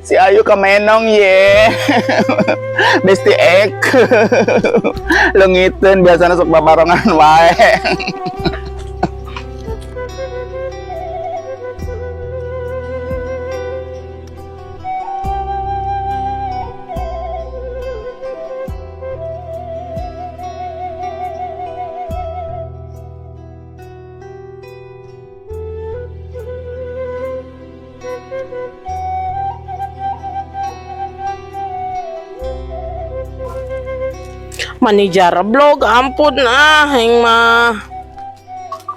Si Ayu kamenong ye. Besti ek. Leungiteun biasana sok babarongan wae. Manajer blog, ampun ah, aing mah.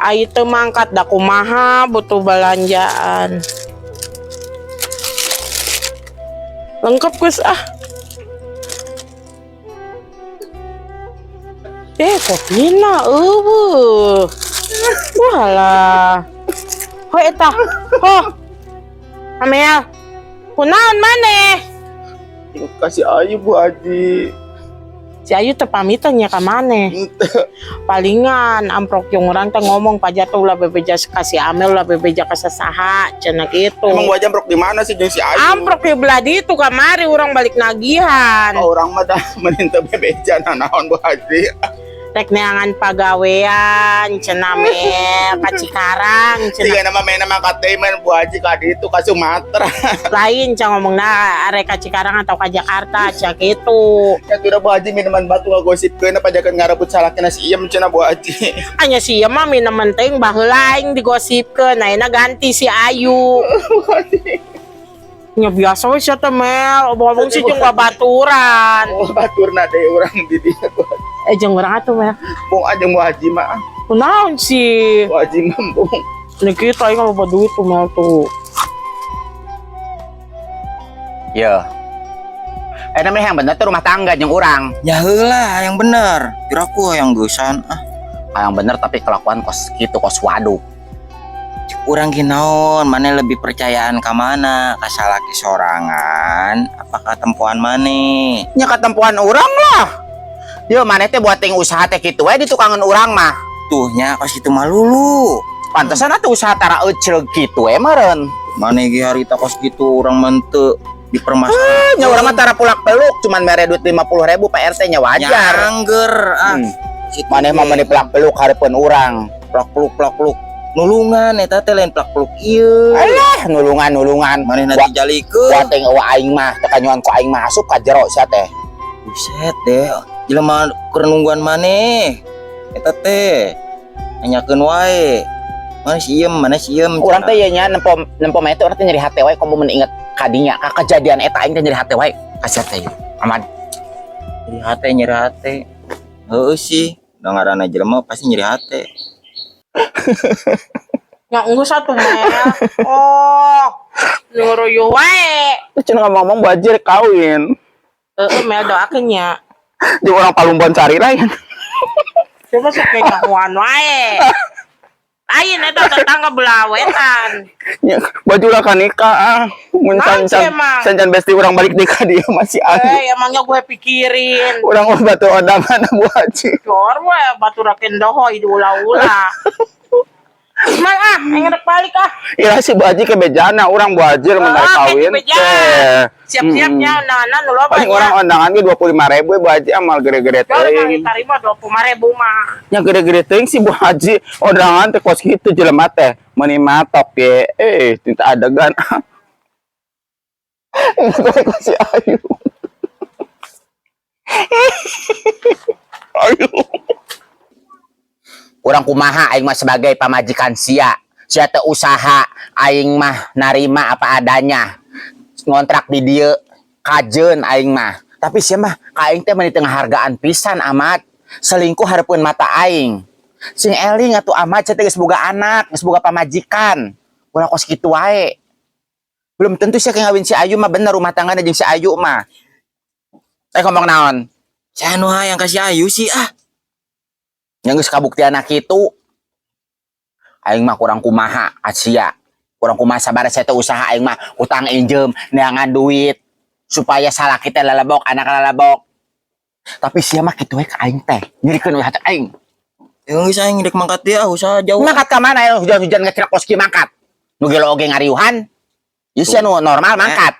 Ayo teu mangkat da kumaha, butuh belanjaan. Lengkap geus ah. Eh, kopina euweuh. Walah. Ho eta. Ho. Amel. Kunaon maneh? Kasih Ayu, Bu Haji. Si Ayu teu pamitan nya ka maneh. Palingan amprok jeung urang teh ngomong pajar tuh ulah bebeja ka si Amel, ulah bebeja ka sasaha cenah kitu. Emang Bu Haji amprok di mana sih jeung si Ayu? Amprok di belah ditu kamari urang balik nagihan. Oh, urang mah dah mending teu bebeja naon, Bu Haji. Rek neangan pagawean cenah Mel ka Cikarang cenah. Siga nama main mangkat deui main Bu Haji ka ditu ka Sumatera. Lain cang ngomongna arek ka Cikarang atau ka Jakarta cenah kitu. Ya kira Bu Haji minuman batu ngagosipkeun apa jakan ngarebut salakina si Iem cenah, Bu Haji. Anya si Iem mah minuman teuing baheula aing digosipkeun, ayeuna ganti si Ayu. Bu Haji. Nya biasa we sia teh Mel, omong-omong sih jeung babaturan. Oh, baturna deui urang di dieu, Bu Haji. Eh, jeung urang atuh, Mel. Bung aja Bu Haji mah. Kunaon sih? Bu Haji mah bung. Ini kita aing loba duit tuh Mel tuh. Yo. Eh, namanya yang bener tuh rumah tangga jeung urang. Ya heula yang bener. Kira aku yang geusan ah. Yang bener tapi kelakuan kos gitu kos waduk. Cek urang ge naon, maneh lebih percayaan ka mana? Ka salaki sorangan apa ka tempoan maneh? Nya ka tempoan urang lah. Yo maneh teh buat ting usaha teh kitu we di tukangan urang mah. Tuh nya kos kitu mah lulu. Pantesan atuh usaha tara euceug kitu we meureun. Maneh ge harita kos kitu urang mah teu dipermasalahkan. Nya urang mah tara pulak peluk cuman mere duit 50.000 Pak RT nya wajar. Nyangger ah. Situ Maneh mah ge. Meuni pelak peluk hareupeun urang. Plak peluk plak peluk. Nulungan eta teh lain plak peluk ieu. Alah, nulungan nulungan. Maneh nanti jalikeun. Buat ting eueuh aing mah teu kanyuan ku aing mah asup ka jero sia teh. Buset deh, jelema keur nungguan maneh. Eta teh nanyakeun wae. Mana si Iem, mana si Iem. Urang teh ye nya nempo nempo mah teh urang teh nyeri hate wae komo mun inget kadinya ka kejadian eta aing teh nyeri hate wae. Ka sia teh. Aman. Nyeri hate, nyeri hate. Heueuh sih, da ngaranna jelema pasti nyeri hate. Ya enggeus atuh Mel. Oh, nguruyu wae. Terus cenah ngomong Bu Haji rek kawin. Heeh Mel, doakeun nya. Jeung urang palumbon cari lain. Coba sok kayak nyahoan wae. Lain eta tetangga belawetan. Ya, baju lah kan nikah ah. Mun Naon can sih emang? can can besti urang balik deui ka dieu masih Ayu. Eh, emangnya gue pikirin. Urang mah batu odangan Bu Haji. Jor we batu raken dohoi diulah-ulah. Mal ah, aing rek balik ah. Ira si Bu Haji ke bejana urang Bu Haji mun Ah, kawin ke beja. teh. Siap-siapnya undangan nu loba Paling nya. urang undangan ge 25.000 Bu Haji amal gede-gede Jor teuing. tarima 25.000 mah. Nya gede-gede teuing si Bu Haji undangan teh kos kitu jelema teh meuni matok ye. Eh, tinta adegan. Ingat si Ayu. Ayu. Urang kumaha aing mah sebagai pamajikan sia. Sia teu usaha, aing mah narima apa adanya. Ngontrak di dieu kajeun aing mah. Tapi sia mah ka aing teh meuni teu ngahargaan pisan amat. Selingkuh hareupeun mata aing. Sing eling atuh amat, sia teh geus boga anak, geus boga pamajikan. Ulah kos kitu wae. Belum tentu sia ngawin si Ayu mah bener rumah tanggana jeung si Ayu mah. Eh, ngomong naon? Saya nu hayang ka si Ayu sih ah. Yang geus kabuktian kitu. Aing mah kurang kumaha asia. Kurang kumaha sabar saya teh usaha aing mah utang injem neangan duit supaya salah kita lalabok anak lalabok. Tapi sia mah kitu we ka aing teh. Nyerikeun we hate aing. Ya geus aing rek mangkat dia usaha jauh. Mangkat ka mana ya hujan-hujan ngecrek kos kieu mangkat. Nu gelo oge ngariuhan. Ieu sia nu normal mangkat.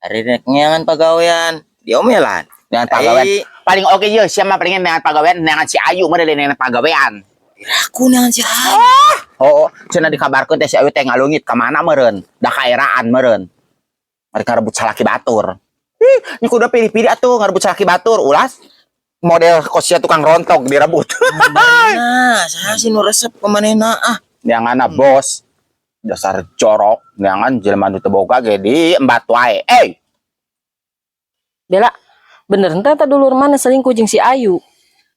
Hari rek ngeangan pagawean, diomelan. Dengan pagawean. Ai. Paling oge ieu sia mah palingan dengan pagawean neangan si Ayu mah dengan pagawean. Aku neangan si Ayu. Oh, cenah dikabarkeun teh si Ayu teh ngalungit ka mana meureun? Da kaeraan meureun. Mereka rebut salaki batur. Ih, ini kudu pilih-pilih atuh ngarebut salaki batur ulas. Model kosia tukang rontok direbut. Nah, saya sih nu resep ke manehna ah. Neangan bos. Dasar jorok, neangan jelema nu teu boga ge di embat wae. Eh, Bella, bener henteu eta dulur mana selingkuh jeung si Ayu?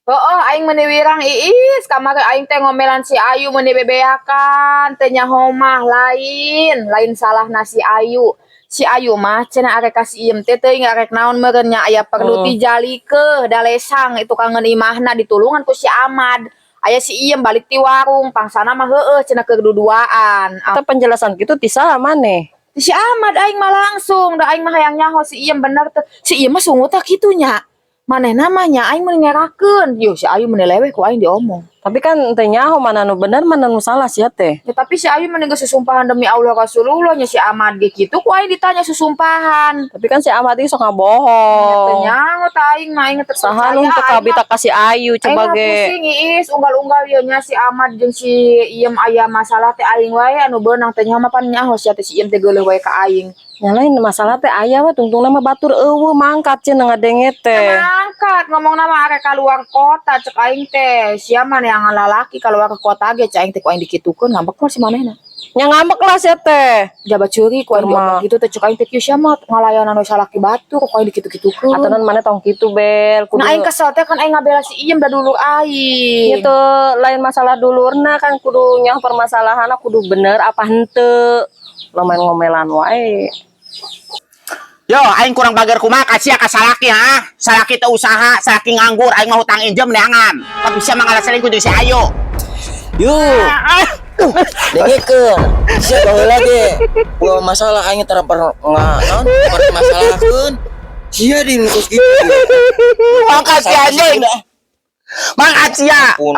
Oh, aing meuni wirang Iis, kamari aing teh ngomelan si Ayu meuni bebeakan, teh nyaho mah lain, lain salah si Ayu. Si Ayu mah cenah arek ka si Iem teh teuing arek naon meureun nya aya perlu ti jalikeun da lesang itu kangen imahna ditulungan ku si Ahmad. Aya si Iem balik ti warung, pangsana mah heueuh cenah keur duduaan. Eta penjelasan kitu ti saha maneh? Si Ahmad aing mah langsung, da aing mah hayang nyaho si Iem bener teh. Si Iem mah sungut tah kitu nya. Manehna mah nya aing meuni ngerakeun. Yo si Ayu meuni leweh ku aing diomong. Tapi kan teu nyaho mana nu bener mana nu salah sia teh. Ya, tapi si Ayu mending susumpahan demi Allah Rasulullah nya si Ahmad ge kitu ku aing ditanya susumpahan. Tapi kan si Ahmad ieu sok Teu ngabohong. nyaho tah aing mah aing teu Saha nu teu kabita ka si Ayu Aing coba mah ge. pusing Iis unggal-unggal ieu nya si Ahmad jeung si Iem aya masalah teh aing wae anu beunang teh nyaho mah pan nyaho sia teh si Iem teh geuleuh wae ka aing. Nya lain masalah teh aya we tungtungna mah batur eueuh mangkat cenah ngadenge teh. Mangkat ngomong nama arek keluar kota cek aing teh sia mah neangan lalaki keluar ke kota ge cek aing teh ku aing dikitukeun ngambek mah si manehna. Nya ngambek lah sia teh. Jabat curi ku aing Kurma. diomong gitu teh cek aing teh kieu sia mah ngalayanan we salaki batur ku aing dikitu-kitukeun. Aturan maneh tong kitu Bel, kudu Nah aing kesel teh kan aing ngabela si Iem da dulur aing. Gitu, lain masalah dulurna kan kudu nyaho permasalahanna kudu bener apa henteu. Lo main ngomelan wae. Yo, aing kurang bager kumaha ka sia ka salaki ha? Salaki teu usaha, salaki nganggur, aing mah hutang injem neangan. Tapi sia mah ngalah selingkuh jeung si Ayu. Yo. Dengekeun. Sia baheula ge. Ulah masalah aing tara per naon permasalahkeun. Sia di nu kos kitu. Mangkat sia anjing. Mangkat sia. Pun.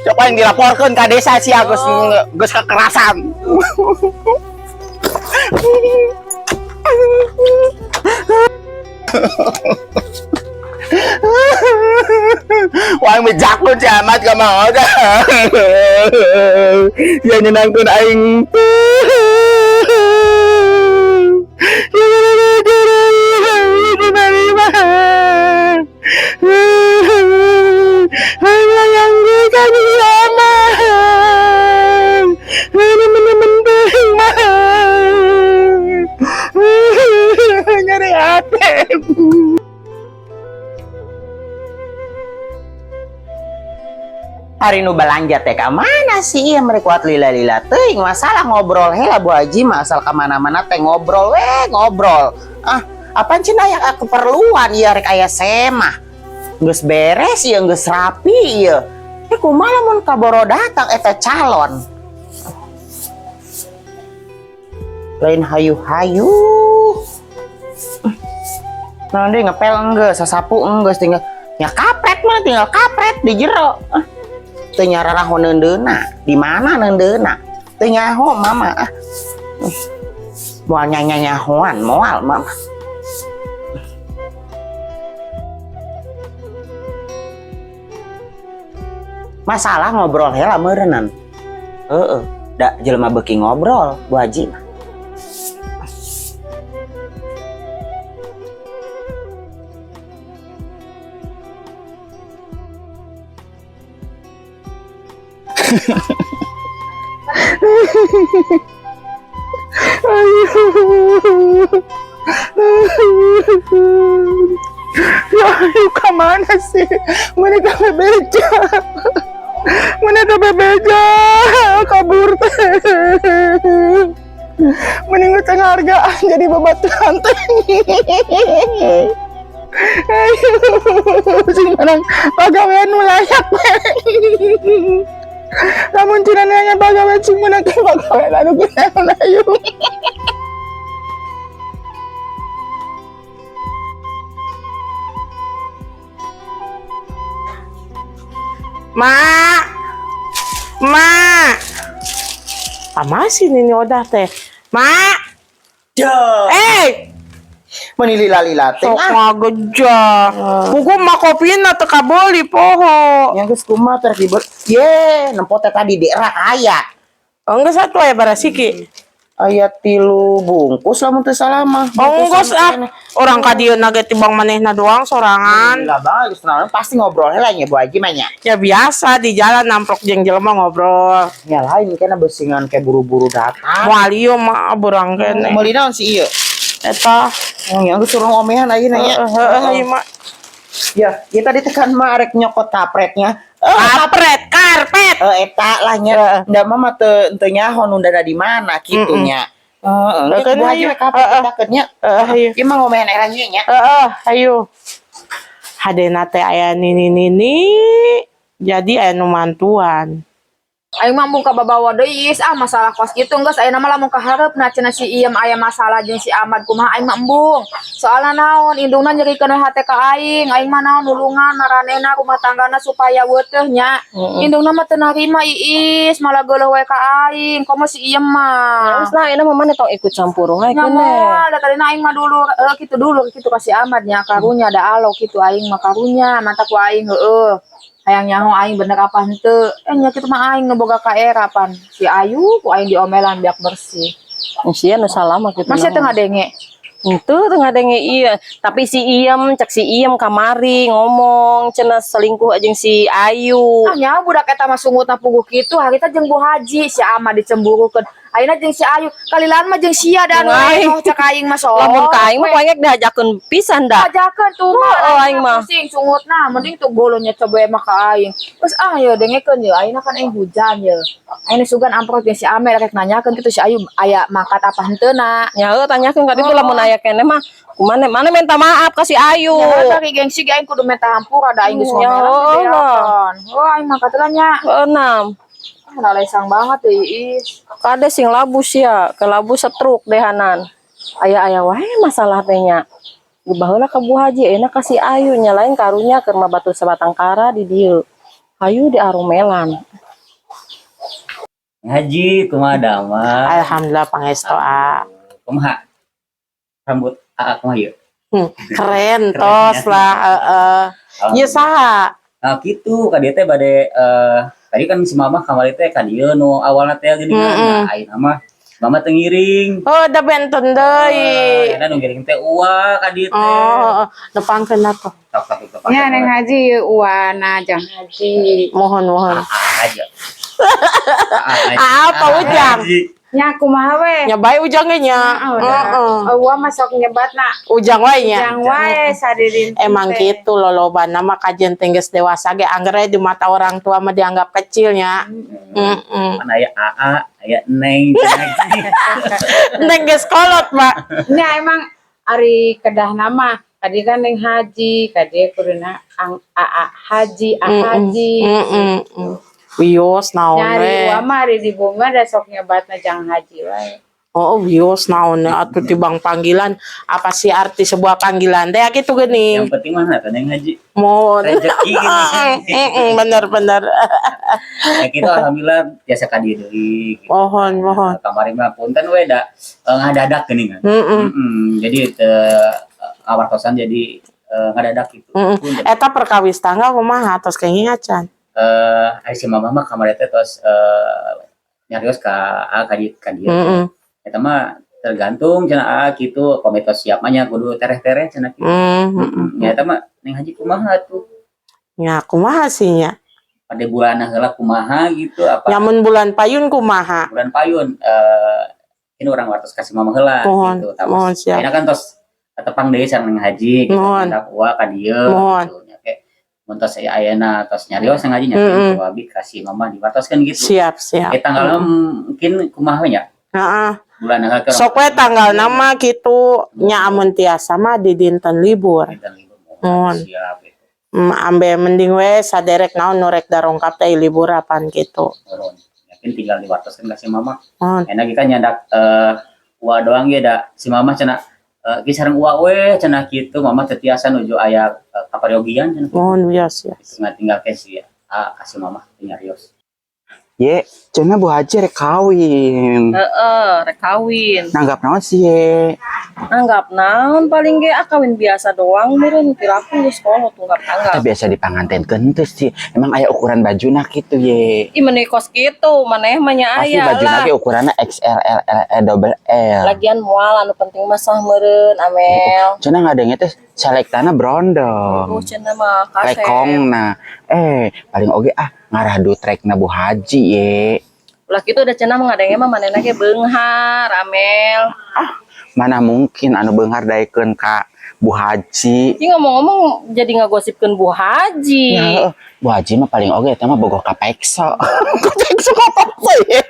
Coba yang dilaporkan ke desa sia geus geus kekerasan. Wah, mejakun si Ahmad ka mau dah. Ya nyenangkeun aing teh. Ya nyeri hati. Hari nu belanja teh ka mana sih ieu mereka kuat lila-lila teuing masalah ngobrol heula Bu Haji mah asal ka mana-mana teh ngobrol we ngobrol. Ah, apaan cenah aya keperluan ieu rek aya semah. Geus beres ieu geus rapi ieu. Eh kumaha lamun kaboro datang eta calon. Lain hayu-hayu. Nah, dia ngepel enggeus, sasapu enggeus tinggal nya kapret mah tinggal kapret di jero. Ah. Teu nyararaho neundeuna. Di mana neundeuna? Teu nyaho mama ah. Moal nyanya-nyahoan, moal mama. Masalah ngobrol heula meureunnan. Heeh, da jelema beuki ngobrol, Bu Haji mah. Ya, ayo ke mana sih? Mereka bebeja. Mereka bebeja. Kabur teh. Mending penghargaan jadi babaturan teh. Ayo, sing menang pagawean nu layak teh. Lamun cenah nanya pagawean sing menang teh pagawean anu kunaon ayo. Ma. Ma. Ah, masih nini Odah teh. Ma. Duh. Eh, Meni lila-lila teh. sok ngageja. Buku mah kopina teu kabeli poho. Yang geus kumaha teh dibel. Ye, nempo teh tadi daerah aya. Oh, enggak satu ya barasiki. Aya 3 bungkus lamun teu salah mah. Oh, enggak ah. Orang ka dieu na ge tibang manehna doang sorangan. Lila banget geus naon pasti ngobrol heula nya Bu Haji mah nya. Ya biasa di jalan namprok jeung jelema ngobrol. Nya lain kena besingan kayak buru-buru datang. Moal ieu mah berang kene. Meuli naon si ieu? Eta. Oh, yang geus suruh omehan ayeuna nya. Heeh, ieu mah. Ya, ya tadi tekan mah arek nyokot kapretnya. Eh, Karpet, karpet. eh, eta lah nya. Da mama teu teu nyaho nu di mana kitu nya. Heeh, Heeh, Bu Haji ayo. we kapret Heeh. ditakeun nya. Heeh, ayo. Ieu mah ngomehan era nya. Heeh, ayo. Hadena teh aya nini nini. Jadi aya nu mantuan. Aing mah embung kababawa deui Is ah masalah kos kitu geus ayeuna mah lamun kahareupna cenah si Iem aya masalah jeung si Ahmad kumaha aing mah embung. Soalna naon indungna nyerikeun we hate ka aing, aing mah naon nulungan maranehna rumah tanggana supaya weuteuh nya. Indungna mah teu narima Iis, malah geuleuh we ka aing, komo si Iem mah. Terus lah, ini mah mana tong ikut campur wae Nya kene. moal da tadina aing mah dulu kitu dulu kitu ka si Ahmad nya karunya da alo kitu aing mah karunya mata ku aing heueuh. Hayang nyaho aing bener apa henteu. Eh nya kitu mah aing nu boga ka era pan. Si Ayu ku aing diomelan biak bersih. Sia nu salah mah kitu. Masih teu ngadenge. Henteu teu ngadenge iya, tapi si Iem cek si Iem kamari ngomong cenah selingkuh jeung si Ayu. Ah nyaho budak eta mah sungutna puguh kitu harita jeung Bu Haji si Ahmad dicemburukeun. Ayeuna jeung si Ayu kalilaan mah jeung sia da anu Aing. aing cek aing mah sok. Lamun ka aing mah ku aing dihajakeun pisan da. Ajakeun tuh mah Oh, aing mah. pusing sungutna mending tuh golonya coba emang ka aing. Terus ah ya dengekeun ye ayeuna kan aing hujan ye. Ayeuna sugan amprok jeung si Amel rek nanyakeun kitu si Ayu aya mangkat apa henteu na. Nya heuh tanyakeun ka ditu lamun aya keneh mah kumaha mana minta maaf ka si Ayu. Ya dari gengsi ge aing kudu minta hampura da aing geus Ya ngomelan Allah. bebeakan. Wah aing mangkat lah nya. Heueuh nam. Ah, lalesang banget deh Iis. Kade sing labus ya, ke labus setruk dehanan. Aya-aya wae masalah teh nya. Baheula ka Bu Haji enak ka si Ayu nya lain karunya keur mah batu sabatang kara di dieu. Ayu di arumelan. Ngaji kumaha damang? Alhamdulillah pangestu a. Kumaha? Rambut aa kumaha ieu? Keren tos lah heeh. Ieu saha? Nah gitu ka dieu teh bade tadi kan si mama kamari teh ka dieu nu awalna teh gini kan. Nah ayeuna mah mama teu ngiring. Oh, da benten deui. Ayeuna nu ngiring teh uwa ka dieu teh. Oh, nepangkeun atuh. Tok tok tok. Nya Neng Haji ieu uana jang haji. Mohon mohon. Aa aja. Ah, apa Ujang? Nya kumaha we? Nya bae ujang ge nya. Heeh. Heeh. Uwa mah sok nyebatna Ujang wae nya. jang wae sadirin. Emang gitu lolobana mah kajian tengges dewasa ge angger di mata orang tua mah dianggap kecilnya. Heeh. Kan aya aa, aya neng. Neng geus kolot, Pak. Nya emang ari kedah nama tadi kan Neng Haji, kadi kuduna ang aa haji, a haji. Heeh. Wios naon Nyari we. uwa mah ari di bumi da sok nyebatna jang haji wae. Oh, wios naon atuh tibang panggilan apa sih arti sebuah panggilan teh gitu geuning. Yang penting mah teh Neng Haji. Mohon. Rezeki gini. Heeh, bener bener. Ya gitu alhamdulillah biasa ka dieu deui gitu. Mohon, mohon. Kamari mah punten we da ngadadak geuning kan. Heeh. Jadi teu ngawartosan jadi ngadadak gitu. Heeh. Punten. Eta perkawis tangga kumaha tos kenging acan. Ari si mama mah kamari teh tos nyarios ka A ka dieu ka dieu. Heeh. Eta mah tergantung cenah A kitu pami tos siap mah nya kudu tereh-tereh cenah kitu. Heeh. Nya eta mah Neng Haji kumaha tuh? Nya kumaha sih nya? Pada bulan heula kumaha gitu apa Nyamun bulan payun kumaha? Bulan payun ini orang wartos kasih mama heula Mohon, gitu. Tamas. mohon siap. Ayeuna kan tos tepang deui sareng Neng Haji gitu. Mohon. Minta uwa ka dieu Mohon. gitu. Nya ke mun tos aya ayeuna tos nyarios Neng Haji nya ku abi kasih mama diwartoskeun gitu. Siap, siap. Eh tanggalna mungkin kumaha nya? Heeh. Bulan heula ke Sok we tanggal nama kitu nya amun tiasa mah di dinten libur. Dinten libur. Mohon. Siap gitu. Ambe mending we saderek naon nu rek darongkap teh libur apan gitu. Mohon. Yakin tinggal diwartoskeun ka si mama. Mohon. Enak kita nyandak uwa doang ge da si mama cenah ge sareng uwa we cenah kitu mama teu tiasa nuju aya kaparyogian cenah. Mohon wios ya. Nggak tinggal ke si Ah, kasih mama teu nyarios. Ye, cenah Bu Haji rek kawin. Heeh, rek kawin. Nanggap naon sih ye? Anggap naon paling ge ah kawin biasa doang meureun piraku geus kolot tunggap Kita anggap. biasa dipangantenkeun teh sih. Emang aya ukuran bajuna kitu ye. Ih meni kos kitu maneh mah nya Pasti aya bajuna lah. ge ukuranna XL L L L double L. Lagian moal anu penting mah sah meureun Amel. Cenah ngadenge teh selektana brondong. Oh cenah mah kasep. Lekongna. Eh, paling oge ah ngarah dutrekna Bu Haji ye. Ulah kitu udah cenah mah ngadenge mah manehna ge beunghar Amel. Mana mungkin anu beunghar daekeun ka Bu Haji. Ih ngomong-ngomong jadi ngagosipkeun Bu Haji. Ya, heeh. Bu Haji mah paling oge eta mah bogoh ka pekso. Ka pekso ka pekso ye.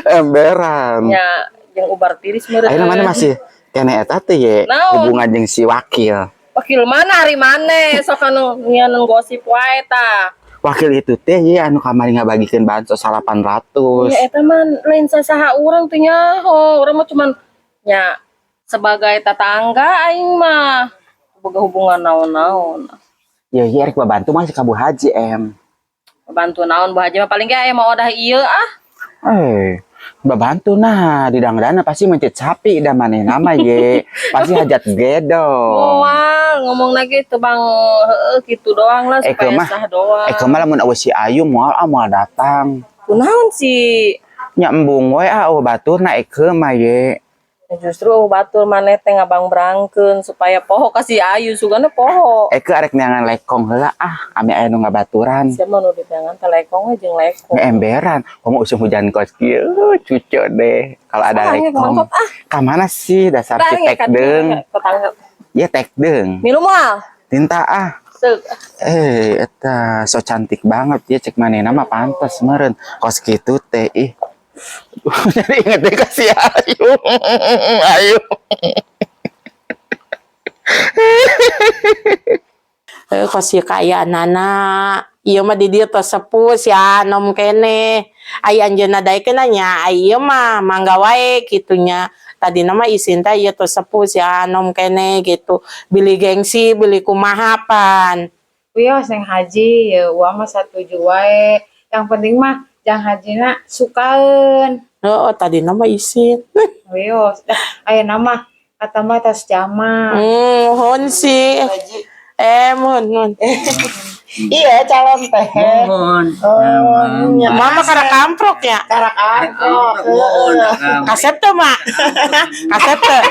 Emberan. Nya jeung ubar tiris meureun. Ayeuna mana masih kene eta teh ye Naon? hubungan jeung si wakil. Wakil mana hari mana sok anu ngianan gosip wae tah. Wakil itu teh ye anu kamari ngabagikeun bansos 800. Ya eta mah lain sasaha urang teh nyaho, urang mah cuman nya sebagai tetangga aing mah boga hubungan naon-naon. Ya ye rek babantu masih ka Bu Haji em. Bantu naon Bu Haji mah paling ge aya mau odah ieu ah. Eh, babantu nah di dangdana pasti mencet sapi dah maneh nama ye. Pasti hajat gedong. Moal ngomong lagi teu bang heueuh kitu doang lah Eh, supaya mah. sah doang. Eh kemana lamun eueuh si Ayu moal ah moal datang. Kunaon sih? Nya embung we ah eueuh baturna eke mah ye. Ya justru batur maneh teh ngabang berangkeun supaya poho kasih Ayu sugana poho. Eke arek neangan lekong heula ah ame aya nu ngabaturan. Siapa nu diteangan teh lekong we jeung lekong. Ngeemberan, kamu usum hujan kos kieu, cucu deh kalau ada Sarangnya lekong. kemangkot, ah. Ka mana sih dasar si Tangge tek deung? Tetangga. Ya tek deung. Milu moal. Tinta ah. Seuk. Eh, eta so cantik banget ya cek manehna mah pantes meureun. Kos kitu teh ih. Jadi inget deh kasih Ayu. Ayu. Eh, kos ieu kaayaanana. Ieu mah di dieu tos sepuh sia nom keneh. Ai anjeunna daekeun nya, ai ieu mah mangga wae kitu nya. Tadina mah isin teh ieu tos sepuh sia nom keneh gitu. Bilih gengsi, bilih kumaha pan. Wios Neng Haji, ya uang mah satuju wae. Yang penting mah jang hajina sukaeun. Heeh, tadina mah isin. Wios, dah ayeuna mah kata mah tos jaman. Nuhun sih. Eh, muhun, muhun. Iya calon teh. Mohon. Oh, nya. Mama karena kamprok ya. Karak angkot. Mohon. Kasep tuh, Mak. Kasep tuh.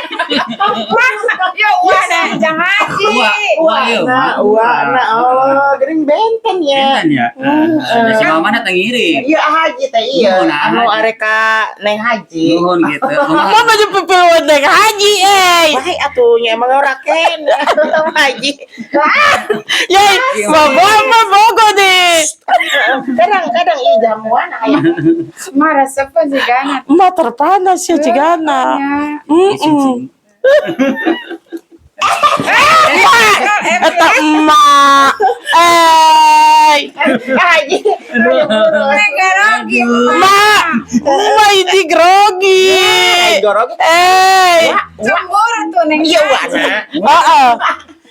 Ya uang deh jang haji. Wah, iya, Nah, wah, nah, oh, gering benten ya. Benten ya. Nah, si mama na teu ngiring. Iya haji teh iya. Nuhun, Anu haji. areka neng haji. Nuhun gitu. Mama baju pipil wedek haji, eh. Baik atuh nya emang ora ken. Haji. Yey, bogo mah bogo deh. Kadang-kadang iya jamuan aya. Mah resepeun sih kan. Emak terpanas ya cigana. Ya. Eta emak. Eh, Haji. Grogi. emak. Emak ini grogi. Grogi. Eh, Cemburu tuh Neng. Iya wana. heeh.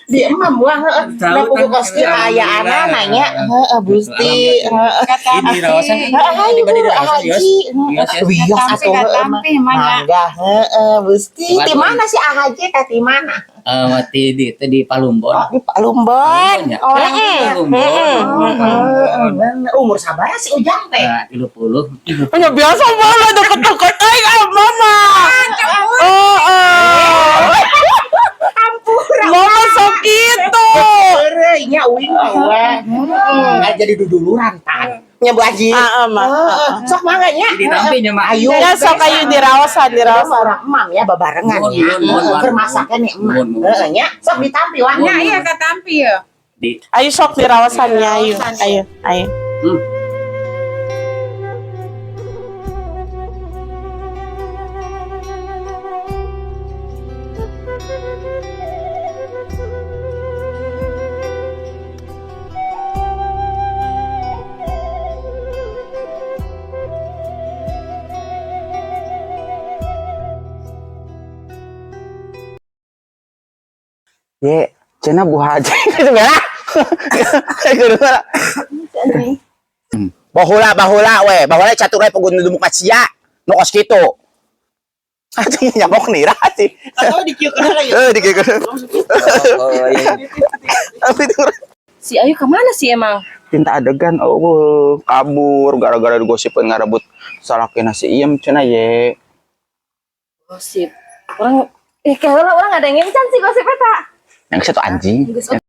Di emam wah heeh. Tahu Da pugu kan, kos kieu kaayaan nanya heeh Gusti. Heeh. Ini rawasan. Ayo Di rawasan haji. Yos. Yos, Yos. Wios Katampi atuh heeh mah. katampi mah nya. Mangga heeh Gusti. Coba Di tuh. mana sih AHJ teh di mana? Eh, mati di Palumbon. Oh, di Palumbon. Ya. Orang Palumbon. Heeh, bener. Umur sabaraha si Ujang teh? Nah, 30. Punya biasa malah deket-deket aing ah, mama. Oh, oh. Mama sok gitu. Heureuy nya uing mah weh. Heeh, jadi duduluran tan. Nya Bu Haji. Ah, ah, mah. Heeh, sok mangga nya. Di tampi nya mah. Ayo. Ya sok ayo dirawasan, Dirawasan dirawasan. orang emam ya babarengan Nuhun, ya. nuhun, nuhun, Heeh, keur nuhun. masaknya nih emam. Nuhun, nuhun. Heeh nya, sok ditampi wah. Nya iya katampi ya. Di Ayo sok dirawasannya, ayo. Ayo, ayo. Ye, cenah Bu Haji. Gitu bela. Kudu bela. Anjing. Bahula bahula we, bahula catur we puguh nu dumuk ka sia. Nu kos kitu. Anjing nyamok nira sih. Atau dikieukeun heula ya. Eh, dikieukeun. Oh, iya. Tapi itu Si Ayu kemana sih emang? Tinta adegan, oh kabur gara-gara digosipin ngarebut salakina si Iem cenah ye. Gosip. Orang eh kayak orang ada yang ngencan sih gosip eta. Yang satu anjing. Geus.